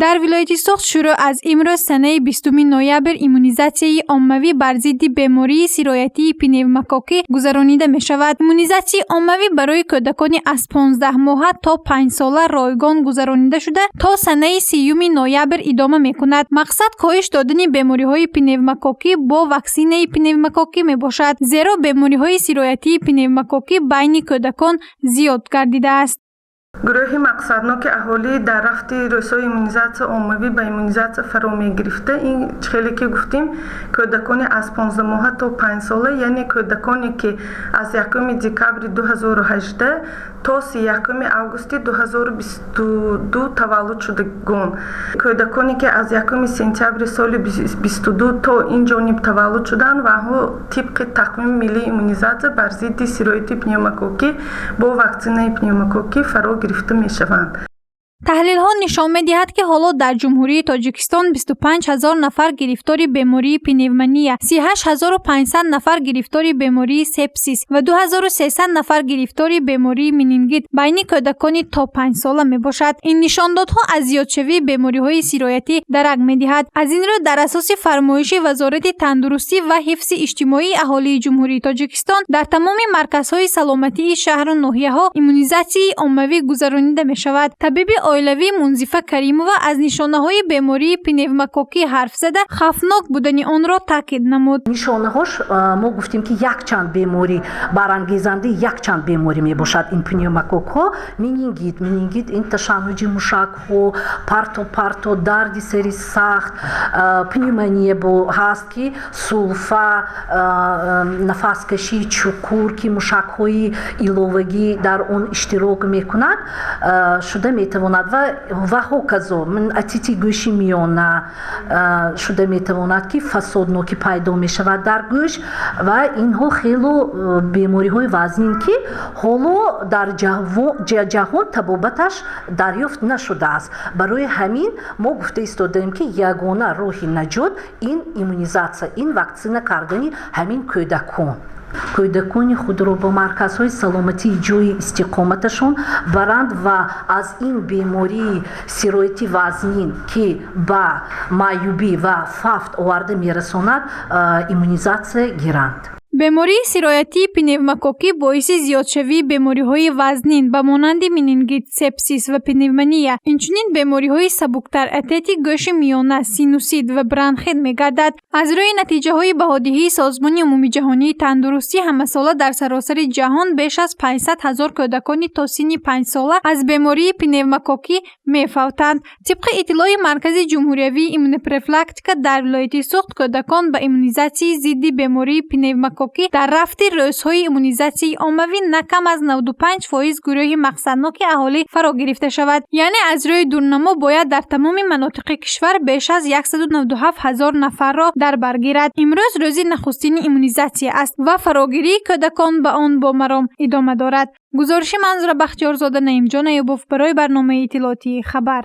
Дар вилояти Суғд шурӯъ аз имрӯз, санаи 20 ноябр, иммунизатсияи оммавӣ бар зидди бемории сироятии пневмококкӣ гузаронида мешавад. Иммунизатсияи оммавӣ барои кӯдакони аз 15 моҳа то 5 сола ройгон гузаронида шуда, то санаи 30 ноябр идома мекунад. Мақсад коҳиш додани бемориҳои пневмококкӣ бо ваксинаи пневмококкӣ мебошад, зеро бемориҳои сироятии пневмококкӣ байни кӯдакон зиёд гардидааст. Гурӯҳи мақсадноки аҳолӣ дар рафти рӯзҳои иммунизатсия оммавӣ ба иммунизатсия фаро мегирифта, ин хеле ки гуфтем, кӯдакони аз 15 моҳа то 5 сола, яъне кӯдаконе, ки аз 1 декабри 2018 то 31 августи 2022 таваллуд шудагон, кӯдаконе, ки аз 1 сентябри соли 22 то ин ҷониб таваллуд шуданд ва онҳо тибқи тақвими миллии иммунизатсия бар зидди сирояти пневмококкӣ бо ваксинаи пневмококкӣ фаро гирифта мешаванд. Таҳлилҳо нишон медиҳад, ки ҳоло дар Ҷумҳурии Тоҷикистон 25 ҳазор нафар гирифтори бемории пневмония, 38 500 нафар гирифтори бемории сепсис ва 2300 нафар гирифтори бемории менингит байни кӯдакони то 5 сола мебошад. Ин нишондодҳо аз зиёдшавии бемориҳои сироятӣ дарак медиҳад. Аз ин рӯ, дар асоси фармоиши Вазорати тандурустӣ ва ҳифзи иҷтимоии аҳолии Ҷумҳурии Тоҷикистон дар тамоми марказҳои саломатии шаҳру ноҳияҳо иммунизатсияи оммавӣ гузаронида мешавад. Табиби оилавӣ Мунзифа Каримова аз нишонаҳои бемории пневмококкӣ ҳарф зада, хавфнок будани онро таъкид намуд. Нишонаҳош, мо гуфтем, ки якчанд беморӣ барангезандаи якчанд беморӣ мебошад. Ин пневмококкҳо, менингит. Менингит ин ташаннуҷи мушакҳо, парто парто, дарди сари сахт, пневмония бо ҳаст, ки сулфа, нафаскашии чуқур, ки мушакҳои иловагӣ дар он иштирок мекунад, шуда метавонад ва ҳоказо. Отити гӯши миёна шуда метавонад, ки фасоднокӣ пайдо мешавад дар гӯш. Ва инҳо хело бемориҳои вазнин, ки ҳоло дар ҷаҳон табобаташ дарёфт нашудааст. Барои ҳамин мо гуфта истодаем, ки ягона роҳи наҷот ин иммунизатсия, ин ваксина кардани ҳамин кӯдакон. Кӯдакони худро ба марказҳои саломатии ҷойи истиқоматашон баранд ва аз ин бемории сирояти вазнин, ки ба маъюбӣ ва фавт оварда мерасонад, иммунизатсия гиранд. Бемории сироятии пневмококкӣ боиси зиёдшавии бемориҳои вазнин ба монанди менингит, сепсис ва пневмония, инчунин бемориҳои сабуктар, отити гӯши миёна, синусит ва бронхит мегардад. Аз рӯи натиҷаҳои баҳодиҳии Созмони Умумиҷаҳонии тандурустӣ, ҳамасола дар саросари ҷаҳон беш аз 500 ҳазор кӯдакони то синни 5 сола аз бемории пневмококкӣ мефавтанд. Тибқи иттилои Маркази ҷумҳуриявии иммунопрофилактика, дар вилояти Суғд кӯдакон ба иммунизатсияи зидди бемории пневмококкӣ дар рафти рӯзҳои иммунизатсияи оммавӣ на кам аз 95% гурӯҳи мақсадноки аҳолӣ фаро гирифта шавад. Яъне аз рӯи дурнамо бояд дар тамоми манотиқи кишвар беш аз 197 ҳазор нафарро дар бар гирад. Имрӯз рӯзи нахустини иммунизатсия аст ва фарогирии кӯдакон ба он бо маром идома дорад. Гузориши Манзура Бахтиёрзода, Наимҷон Аюбов барои барномаи иттилоотии «Хабар».